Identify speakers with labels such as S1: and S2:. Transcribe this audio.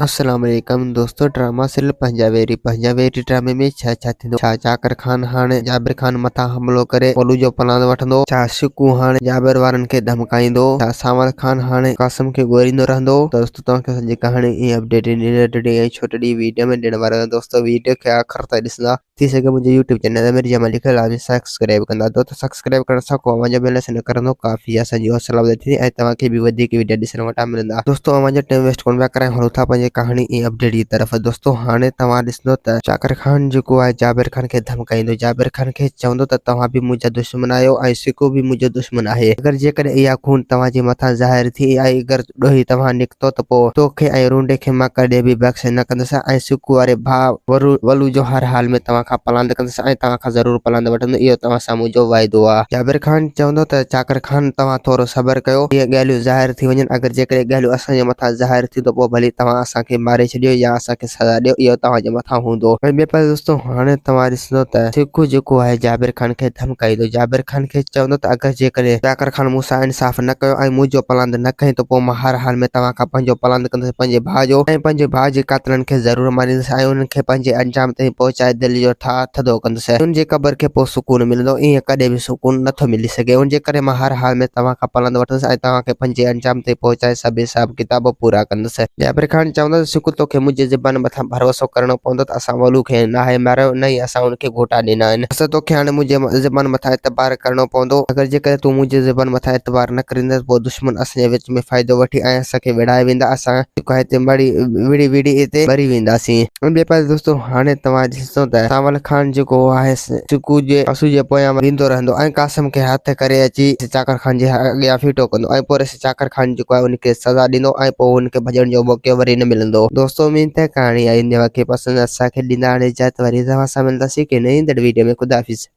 S1: السلام عليڪم دوستو ڊراما سيريل پنهنجا ويري پنهنجا ويري ڊرامي ۾ ڇا ڇا ٿيندو ڇا چاڪر خان هاڻي جابر خان مٿان حملو ڪري پولو جو پلاند وٺندو ڇا شڪو هاڻي جابر وارن کي ڌمڪائيندو ڇا سانول خان هاڻي قاسم کي ڳوريندو رهندو دوستو توهان کي سڄي ڪهاڻي ۽ اپڊيٽ ننڍڙي ۽ ڇوٽڙي ويڊيو ۾ ڏيڻ وارو آهيان دوستو ويڊيو کي آخر تائين ڏسندا ٿي سگهي منهنجو يوٽيوب چينل امير جمالي کي لازمي سبسڪرائب ڪندا دوستو سبسڪرائب ڪرڻ سان ڪو اوهان جو بيلنس نه ڪرندو ڪافي اسان جي حوصلا افزائي ٿيندي ۽ توهان کي به وڌيڪ وڊيو ڏسڻ وٽان ملندا دوستو اوهان جو ٽائيم ويسٽ ڪونه پيا ڪرايون هلون ٿا پنهنجي ڪهاڻي ۽ اپڊيٽ جي طرف دوستو هاڻي توهان ڏسندو ته چاڪر خان جيڪو آهي جابر خان کي ڌمڪائيندو جابر خان کي چوندو ته توهان به منهنجا دشمن آهيو ۽ سڪو به منهنجو دشمن آهي اگر جيڪڏهن اها خون توهان جي مٿان ظاهر ٿي ۽ اگر ڏوهي توهان نڪتو ته پوء توکي ۽ رونڊي کي مان ڪڏهن به بخش نه ڪندس ۽ سڪو واري ڀاء ولو جو هر حال ۾ توهان کان پلاند ڪندس ۽ توهان کان ضرور پلاند وٺندس، اهو توهان سان منهنجو واعدو آ. جابر خان چوندو ته چاڪر خان توهان ٿورو صبر ڪيو، اهي ڳالهيون ظاهر ٿي وڃن، اگر جيڪڏهن ڳالهيون اسان جي مٿان ظاهر ٿيون ته پوء ڀلي توهان اسان کي ماري ڇڏيو يا اسان کي سزا ڏيو، اهو توهان جي مٿان هوندو. ۽ ٻئي پاسي دوستو هاڻي توهان ڏسندو ته سڪو جيڪو آهي جابر خان کي ڌمڪائيندو، جابر خان کي چوندو ته اگر جيڪڏهن چاڪر خان مون سان انصاف نه ڪيو ۽ منهنجو پلاند نه کنئي ته پوء مان هر حال ۾ توهان کان پنهنجو پلاند ڪندس، پنهنجي ڀاء جو ۽ پنهنجي ڀاء جي قاتلن کي ضرور ماريندس ۽ انهن کي پنهنجي انجام تائين پهچائي دل جو ٺاهه ٿڌو ڪندس. ان جي قبر کي پوء سڪون ملندو، ائين ڪڏهن به سڪون نه ٿو ملي سگهي. ان جي ڪري مان هر حال ۾ توهان کان پلاند وٺندس ۽ توهان کي پنهنجي انجام تائين پهچائي سڀ حساب ڪتاب پورا ڪندس. جابر خان چوندو ته سڪ توکي منهنجي زبان مٿان ڀروسو ڪرڻو پوندو ته اسان ولو کي ناهي ماريو نه ئي اسان ان کي گهوٽا ڏنا آهن. بس توکي هاڻي منهنجي زبان مٿان اعتبار ڪرڻو پوندو. اگر جيڪڏهن تون منهنجي زبان مٿان اعتبار نه ڪريندين ته پوء دشمن اسان جي وچ ۾ فائدو وٺي ۽ اسان کي وڙهائي ويندا. اسان جيڪو هتي مڙي وڙهي وڙهي هتي مري وينداسين. ۽ ٻئي پاسي دوستو هاڻي توهان ڏسندو ته سانول خان جيڪو آهي سڪو جي آسو جي پويان ويندو رهندو ۽ قاسم کي هٿ ڪري اچي چاڪر خان جي اڳيان ڦيٽو ڪندو ۽ پوء چاڪر خان جيڪو آهي ان کي سزا ڏيندو ۽ پوء هن کي ڀڄڻ جو موقعو وري نه ملندو. دوستو اميد ته ڪهاڻي آئيندي اوهان کي پسند اسان کي ڏيندا هاڻي اجازت وري توهان سان ملنداسين ڪنهن نئين ايندڙ ويڊيو ۾ خدا حافظ.